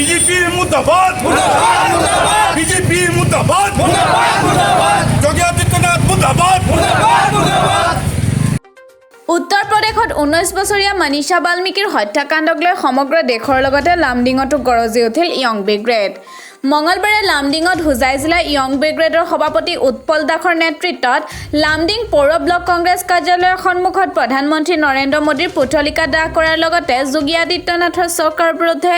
BJP মুৰ্দাবাদ, BJP মুৰ্দাবাদ, যোগী আদিত্যনাথ মুৰ্দাবাদ। উত্তৰ প্ৰদেশত 19 বছৰীয়া মনীষা বাল্মীকিৰ হত্যাকাণ্ডক লৈ সমগ্ৰ দেশৰ লগতে লামডিঙতো গৰজি উঠিল য়ং ব্ৰিগেড। মঙলবাৰে লামডিঙত হোজাই জিলা য়ং ব্ৰিগেডৰ সভাপতি উৎপল দাসৰ নেতৃত্বত লামডিং পৌৰ ব্লক কংগ্ৰেছ কাৰ্যালয়ৰ সন্মুখত প্ৰধানমন্ত্ৰী নৰেন্দ্ৰ মোদীৰ পুতলিকা দাহ কৰাৰ লগতে যোগী আদিত্যনাথৰ চৰকাৰৰ বিৰুদ্ধে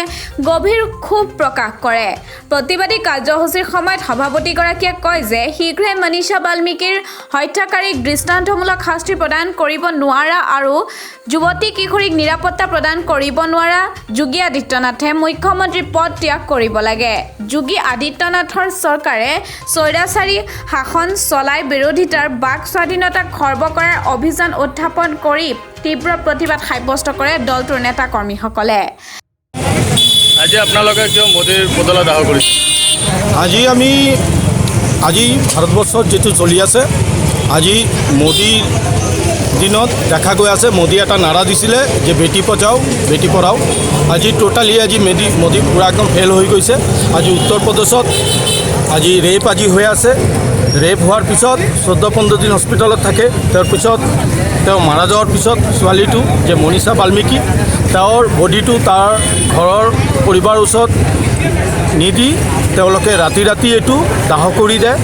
গভীৰ ক্ষোভ প্ৰকাশ কৰে। প্ৰতিবাদী কাৰ্যসূচীৰ সময়ত সভাপতিগৰাকীয়ে কয় যে শীঘ্ৰে মনীষা বাল্মীকিৰ হত্যাকাৰীক দৃষ্টান্তমূলক শাস্তি প্ৰদান কৰিব নোৱাৰা আৰু যুৱতী কিশোৰীক নিৰাপত্তা প্ৰদান কৰিব নোৱাৰা যোগী আদিত্যনাথে মুখ্যমন্ত্ৰীৰ পদ ত্যাগ কৰিব লাগে। যোগী আদিত্যনাথৰ চৰকাৰে স্বৈৰাচাৰী শাসন চলাই বিৰোধিতাৰ বাক স্বাধীনতা খৰ্ব কৰাৰ অভিযোগ উত্থাপন কৰি তীব্ৰ প্ৰতিবাদ সাব্যস্ত কৰে দলটোৰ নেতাকৰ্মীসকলে। আজি আপোনালোকে কিয় মোদীৰ পুতলা দাহ কৰিছে? আজি আমি আজি ভাৰতবৰ্ষত যিটো চলি আছে, আজি মোদীৰ দিনত দেখা গৈ আছে। মোদী এটা নাৰা দিছিলে যে বেটী বচাও, বেটী পঢ়াও। আজি টোটালি আজি মোদী পূৰা একদম ফেইল হৈ গৈছে। আজি উত্তৰ প্ৰদেশত আজি ৰেপ আজি হৈ আছে। ৰেপ হোৱাৰ পিছত 14-15 দিন হস্পিটেলত থাকে। তাৰপিছত তেওঁ মাৰা যোৱাৰ পিছত ছোৱালীটো যে মনীষা বাল্মীকি, তেওঁৰ বডিটো তাৰ ঘৰৰ পৰিবাৰৰ ওচৰত নিদি তেওঁলোকে ৰাতি ৰাতি এইটো দাহ কৰি দিয়ে।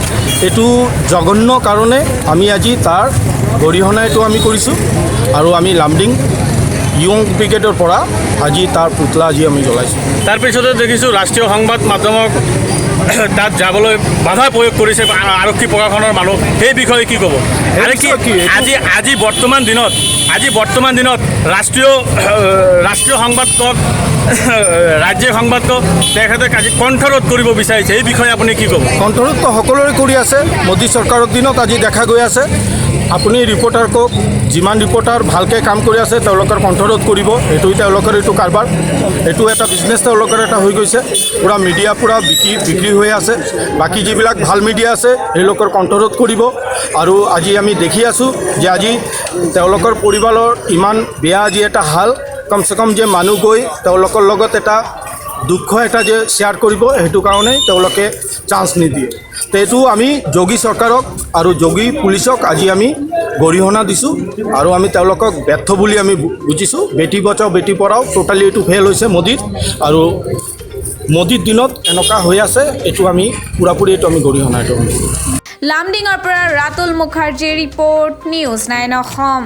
এইটো জঘন্য কাৰণে আমি আজি তাৰ গৰিহণা এইটো আমি কৰিছোঁ আৰু আমি লামডিং য়ং ব্ৰিগেডৰ পৰা আজি তাৰ পুতলা আজি আমি জ্বলাইছোঁ। তাৰপিছতে দেখিছোঁ ৰাষ্ট্ৰীয় সংবাদ মাধ্যমক তাত যাবলৈ বাধা প্ৰয়োগ কৰিছে আৰক্ষী প্ৰশাসনৰ মানুহ, সেই বিষয়ে কি ক'ব? সেই আৰু কি বিষয়ে কি? আজি বৰ্তমান দিনত ৰাষ্ট্ৰীয় সংবাদ কওক, ৰাজ্যিক সংবাদ কওক, তেখেতে আজি কণ্ঠৰোধ কৰিব বিচাৰিছে, এই বিষয়ে আপুনি কি ক'ব? কণ্ঠৰোধ তো সকলোৰে কৰি আছে। মোদী চৰকাৰৰ দিনত আজি দেখা গৈ আছে। আপুনি ৰিপৰ্টাৰ কওক, যিমান ৰিপৰ্টাৰ ভালকৈ কাম কৰি আছে, তেওঁলোকৰ কণ্ঠৰোধ কৰিব। এইটোৱেই তেওঁলোকৰ এইটো কাৰবাৰ, এইটো এটা বিজনেছ তেওঁলোকৰ এটা হৈ গৈছে। পূৰা মিডিয়া পূৰা বিক্ৰী হৈ আছে। বাকী যিবিলাক ভাল মিডিয়া আছে, সেইলোকৰ কণ্ঠৰোধ কৰিব। আৰু আজি আমি দেখি আছোঁ যে আজি তেওঁলোকৰ পৰিবাৰৰ ইমান বেয়া আজি এটা হাল, কমচে কম যে মানুহ গৈ তেওঁলোকৰ লগত এটা দুখ এটা যে শ্বেয়াৰ কৰিব, সেইটো কাৰণেই তেওঁলোকে চান্স নিদিয়ে। তো এইটো আমি যোগী চৰকাৰক আৰু যোগী পুলিচক আজি আমি গৰিহণা দিছোঁ আৰু আমি তেওঁলোকক ব্যৰ্থ বুলি আমি বুজিছোঁ। বেটী বচাও, বেটী পঢ়াও টোটালি এইটো ফেইল হৈছে মোদীৰ আৰু মোদীৰ দিনত এনেকুৱা হৈ আছে। এইটো আমি পূৰাপূৰি এইটো আমি গৰিহণা এইটো আমি লামডিঙৰ পৰা ৰাতুল মুখাৰ্জীৰ ৰিপৰ্ট, নিউজ 9 অসম।